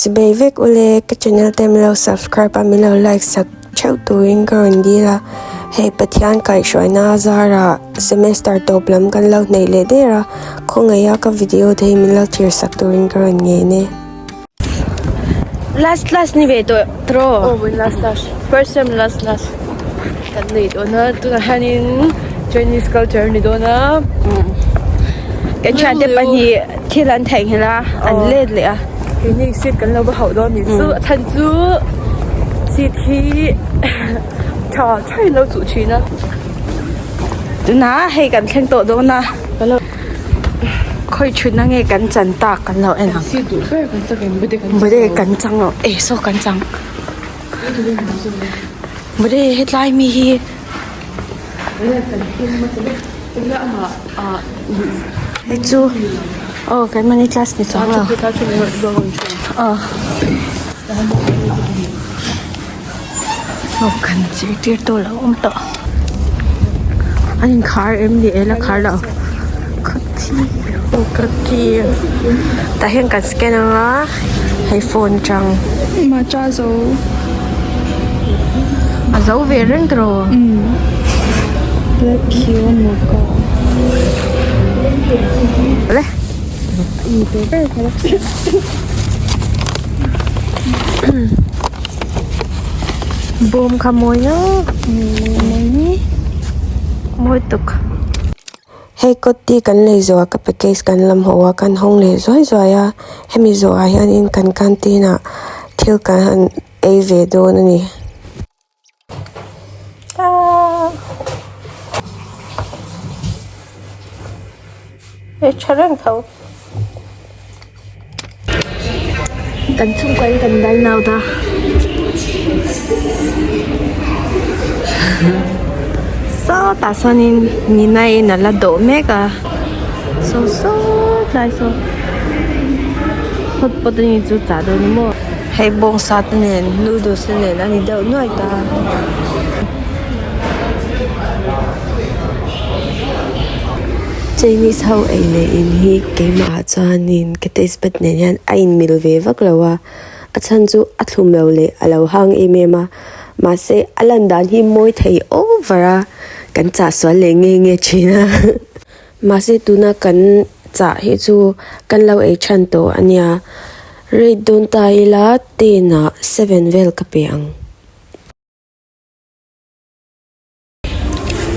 Chibei vek ule ka channel te min lo subscribe a min lo like sak theuh turin ka rawn dil a, hei Pathian kaihhruaina a zarah semester tawp lam kan lo hneih leh der a, khawngaih a ka video te hi min lo thlir sak turin ka rawn ngen e. Last class ni ve tawh tawh Aw vawiin last class first sem last class kan nei dawn a tunah hianin Chinese culture a ni dawn a kan thiante pahnih thil an theihnghilh a an let leh a keini seat kan lo va hauh dawn a nih chu a chhan chu seat hi tha thain lo chuh thin a tunah hei kan thleng tawh dawn a khawi thutna nge kan chan tak kan lo en ang seat duh ber kan chak em bute kan bute kan chang lo eh saw kan chang bute hetlai mi hi. Hei chu aw kan mahni class ni chuang lo aw saw kan zirtir tu lo awm tawh a inkhar em ni e la khar lo tah hian kan scan anga hei phone atang a zo ve reng tawh le bawm kha mawi ngawt mawi tuk. Hei kawt te kan lei zawh ah ka package kan lam haw a kan hawng leh zuai zuai a hemi zawh ah hianin kan canteen ah thil kan han ei ve dawn a ni. Hei tha reng tho. Kan chhungkua in kan dine out a sawtah sawnin nina in a la dawh mek a saw sawt lai saw hotpot a ni chu chah dawn a maw. Hei bawngsa te nen noodles te nen a ni deuh nuai ta. Chinese ho ei leh in hi keimah ah chuanin ka taste bud nen hian a in mil ve vak lo a a chhan chu a thlum lo leh a lo hang em em a mahse a lan dan hi mawi thei over a kan chah sual leh nge nge thin a mahse tuna kan chah hi chu kan lo ei than tawh a nia rate dawn ta ila ten ah seven vel ka pe ang.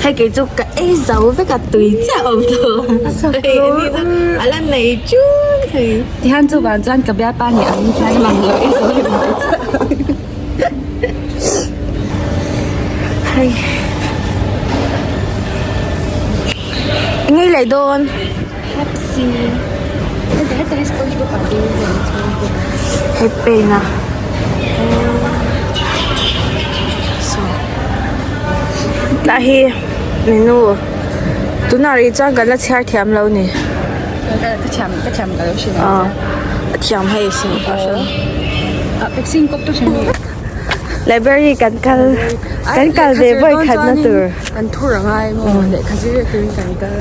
Hei kei chu ka ei zo vek a tui chiah awm tawh a la nei chun thei. Tihian chuvang chuan ka bialpa nih ang hian mang lo ei zo vek mai chiah. Hei Eng ei leh dawn? Pepsi. Hei paint a. Tah hi menu tunah rih chuan kan la chhiar thiam lo ni. Ka thiam ka thiam ka lo hrilh ang che. A thiam hei sin ka hria. Library kan kal kan kal ve vawi khat na tur. Kan thur a ngai maw lehkha zir leh turin kan kal.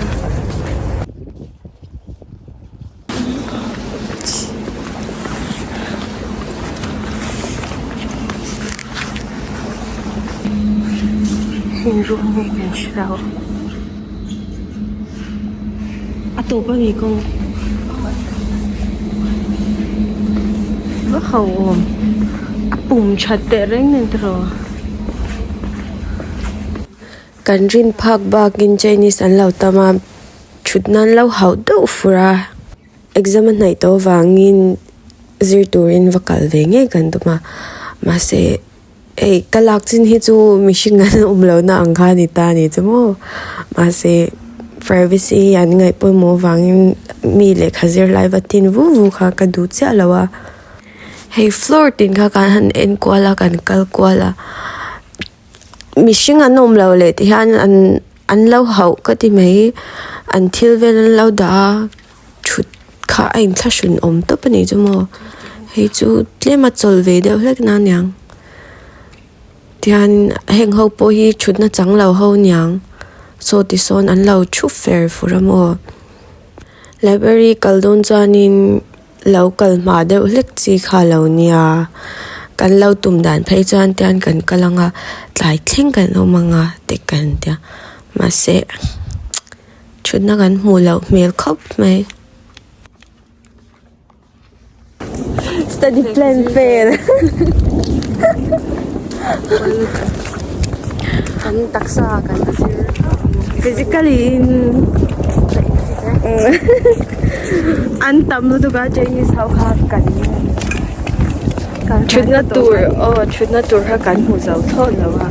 Heng rawng nge kan hre lo a tawp a ni kawng va ho awm a pum that teh reng nen tiraw. Kan rin phak bakin Chinese an lo tam a thut nan lo hauh deuh fur a exam a hnaih tawh avangin zir turin va kal ve ngei kan tum a mahse hei ka lak chin hi chu mihring an awm loh na ang kha a ni ta a ni chu maw mahse privacy an ngaih pawimawh avangin mi lehkha zir lai va tin vu vu kha ka duh chiah lo a hei floor tin kha kan han en kual a kan kal kual a. Mihring an awm lo leh tihian an an lo hauh ka ti mai an thil vel an lo dah a thut kha a inthlahrun awm tawp a nih chu maw hei chu tlem a chawl ve deuh hlek na aniang tihian heng ho pawh hi thutna chang lo ho aniang saw ti sawn an lo thu fer fur a maw library kal dawn chuanin. Lo kal hma deuh hlek chi kha lo nia. Kan lo tum dan phei chuan tian kan kal ang a, tlai thleng kan awm ang a te kan tia. Mahse thutna kan hmuh loh hmel khawp mai. Study plan fail. Kan taksa kan zir. Physically in an tam lutuk a Chinese ho kha kan thutna tur aw thutna tur kha kan hmu zo thlawt lo a.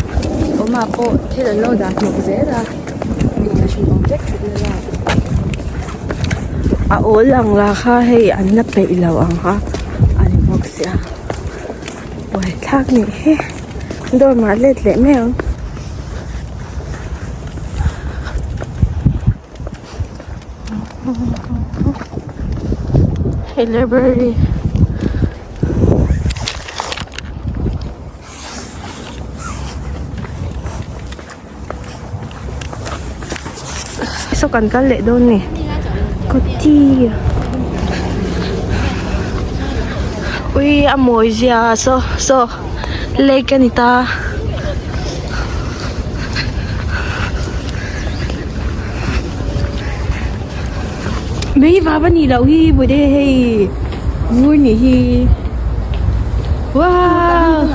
Awma pawh thil an lo dah hnawk zel a. Mi a hrinawm vek thutna lak. A awl ang lah kha hei an la peih lo ang kha a ni bawk sia buaithlak nih hi dorm ah let leh mai ang. Hei library. Saw kan kal leh dawn ni kuti ui a mawi zia saw saw lake a ni ta. Mei vap a nih loh hi bawihte hei vur nih hi wow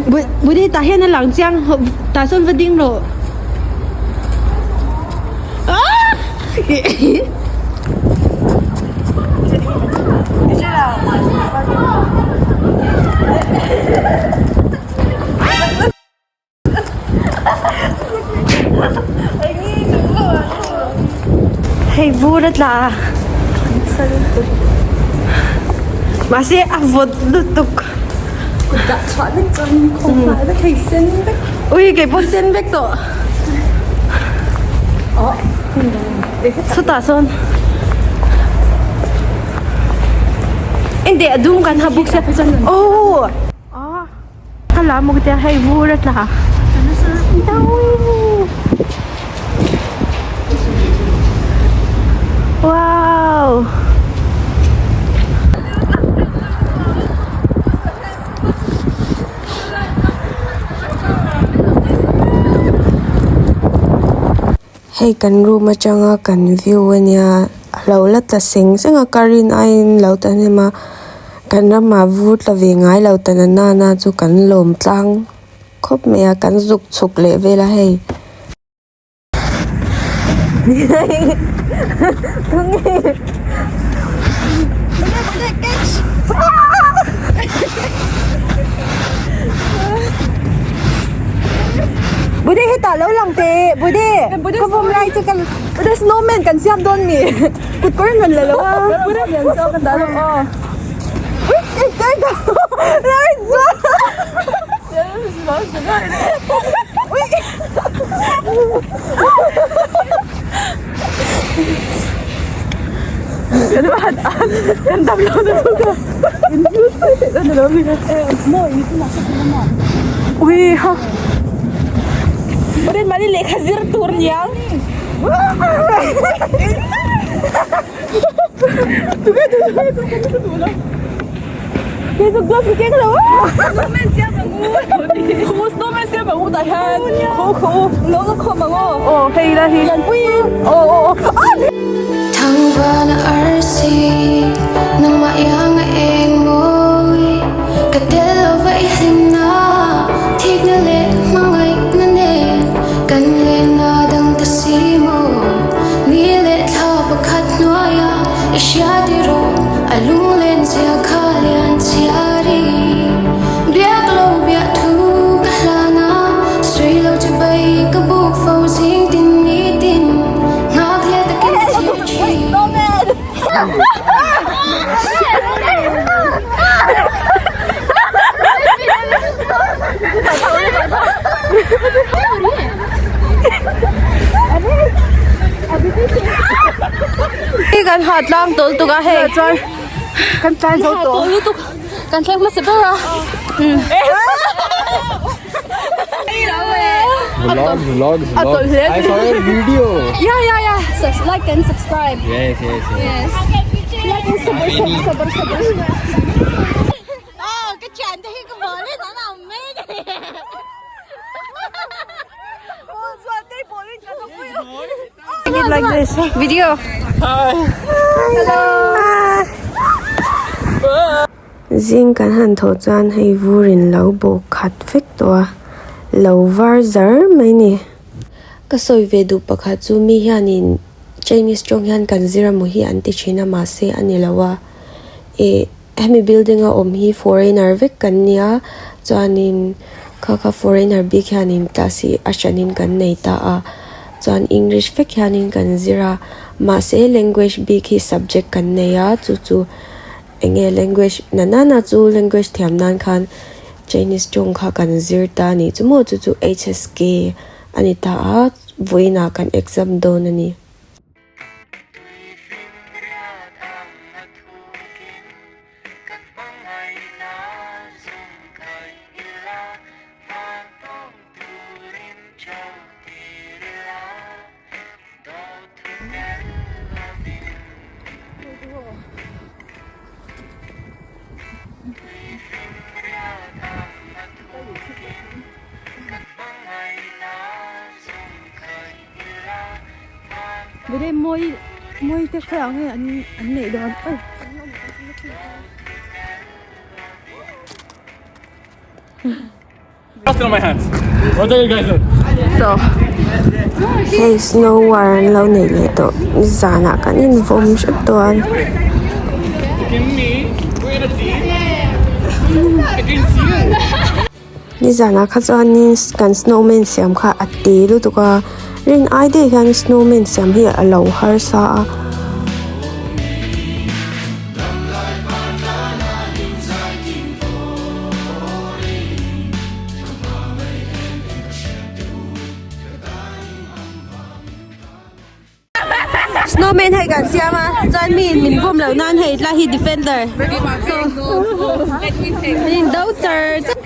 bawihte tah hian a lang chiang tah sawn va ding rawh ah Hei vur a tla a mahse a vawt lutuk kut dah chhuah vek chuan khawng fai vek hei sen vek ui keipawh sen vek tawh chutah sawn engteh a dum kan ha bawk sia aww. Ka la maw tia hei vur a tla wow Hei kan room atanga kan view ania a lo la tla seng seng a ka rin aiin lo ta hnem a. Kan ramah vur tla ve ngai lo ta na nana chu kan lawm tlang khawp mai a, kan zuk chhuk leh vel a hei. Bude hetah lo lang teh Bude ka vawm lai chu ka Bude snowman kan siam dawn mi. Kut kawr in rawn la lo a. Lehkha zir tur niang. Thangvana arsi nangmah ianga eng mawi ka tel lova i hlimna thikna leh hmangaihna nen kan lenna dang ta si maw ni leh thla pakhat hnuaia i hria tiraw a lunglen zia kha lian chhiari biak lo biah thu ka hlan a sawi lo che bai ka buk fo zing tin ni tin nghak hle takin ka thlir thin. Kan ha tlang tawl tuk a hei chuan kan tlai zo tawh lutuk kan thleng hmasa ber a Vlogs, vlogs, vlogs. I saw your video. Yeah, yeah, yeah. So, like and subscribe. Yes, yes, yes. Yes. Like and subscribe. Zing kan han thawh chuan hei vur in lo bawh khat vek tawh a, lo var zar mai ni. Ka sawi ve duh pakhat chu mi hianin Chinese tawng hian kan zir emaw hi an ti thin a mahse a ni lo a, ih hemi building a awm hi foreigner vek kan nia chuanin kha kha foreigner bik hianin class hi a hranin kan nei ta a chuan English vek hianin kan zir a mahse language bik hi subject kan nei a chu chu eng nge language na nana chu language thiam nan khan Chinese tawng kha kan zir ta a nih chu maw chu chu H_S_K a ni ta a vawiinah kan exam dawn a ni. Vede mawi mawi te khawiah nge an an neih dawn aw. Hei snow war an lo neih leh tawh zanah kan invawm hrep tawh a. Nizanah kha chuanin kan snowman siam kha a te lutuk a rin ai daih hian snowman siam hi a lo harsa a. Snowman hei kan siam a chuan mi in min vawm loh nan hei tlai hi defender so an in do char char.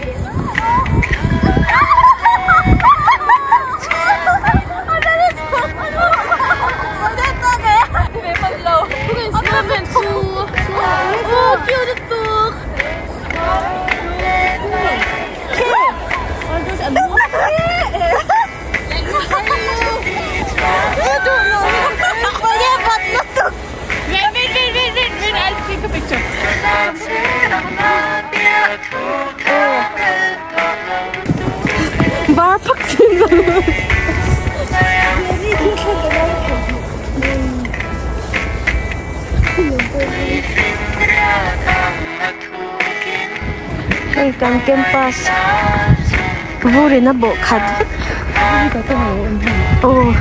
Var phak chin lo. Hei kan campus vurin a bawh khat vek aw.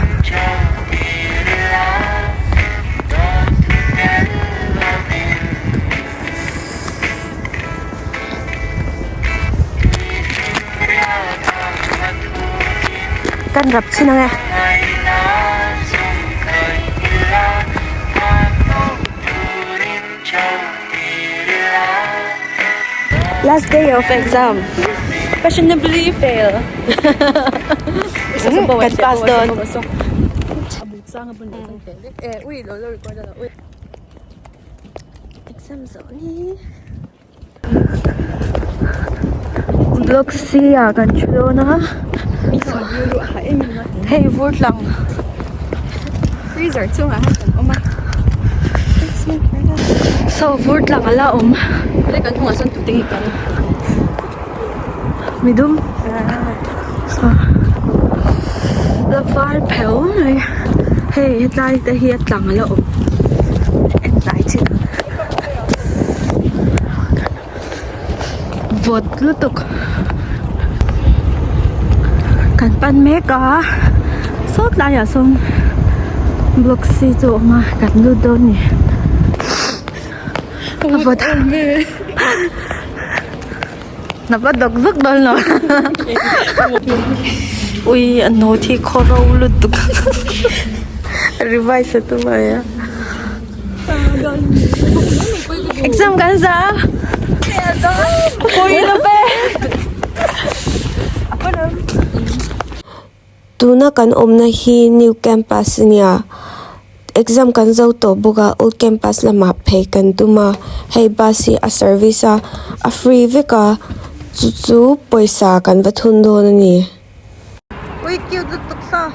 Kan rap chhin ang e. Last day of exam. Fashionably fail. Kan pass dawn. Exam zawh ni. Block C ah kan thu dawn a. Hei vur tlang. Freezer chungah hian kan awm a. Saw vur tlang a la awm. Hei kan hnungah sawn tute hi kan. Midum. Saw la var pheuh mai. Hei hetlai te hi a tlang a la awm. En tlai chin ang. Vawt lutuk kan pan mek a saw tlaiah sawn block C chu a awm a kan lut dawn a ni a vawt a va dawk zuk dawn lo ui a note hi khaw ro lutuk revise a tum a nia. Exam kan za pawih lo ve. Tuna kan awmna hi new campus a nia. Exam kan zo tawh bawk a old campus lamah phei kan tum a hei bus hi a service a a free vek a chu chu pawisa kan va thun dawn a ni. Ui cute lutuk sa.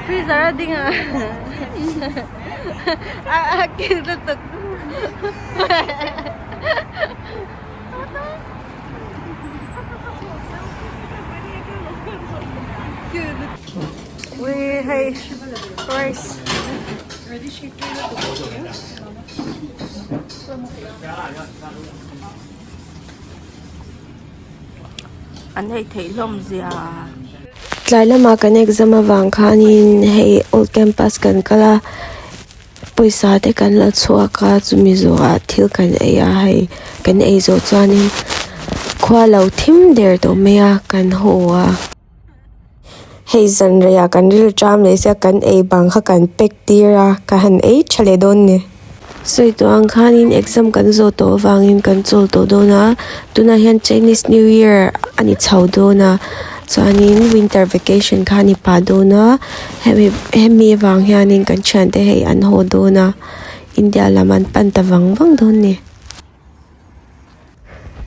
Freezer a ding a. A cute lutuk. Ui hei rice. An hei theih hlawm zia. Tlai lamah kan exam avang khanin hei old campus kan kal a. Pawisa te kan la chhuak a chumi zawhah thil kan ei a hei kan ei zawh chuanin khua lo thim der tawh mai a kan haw a hei zan reiah kan ril ṭam leh sia kan ei bang kha kan pack tir a ka han ei ṭha leh dawn a ni. Sawi tawh ang khanin exam kan zawh tawh avangin kan chawl tawh dawn a tunah hian Chinese new year a ni chho dawn a chuanin winter vacation kha a ni pah dawn a hemi hemi avang hianin kan thiante hei an haw dawn a India lam an pan ta vang vang dawn a ni.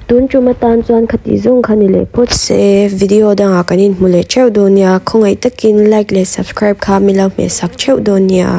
Tun tum atan chuan khati zawng kha ni leh phawt se video dangah kan inhmu leh theuh dawn nia khawngaih takin like leh subscribe kha mi lo hmehsak theuh dawn nia.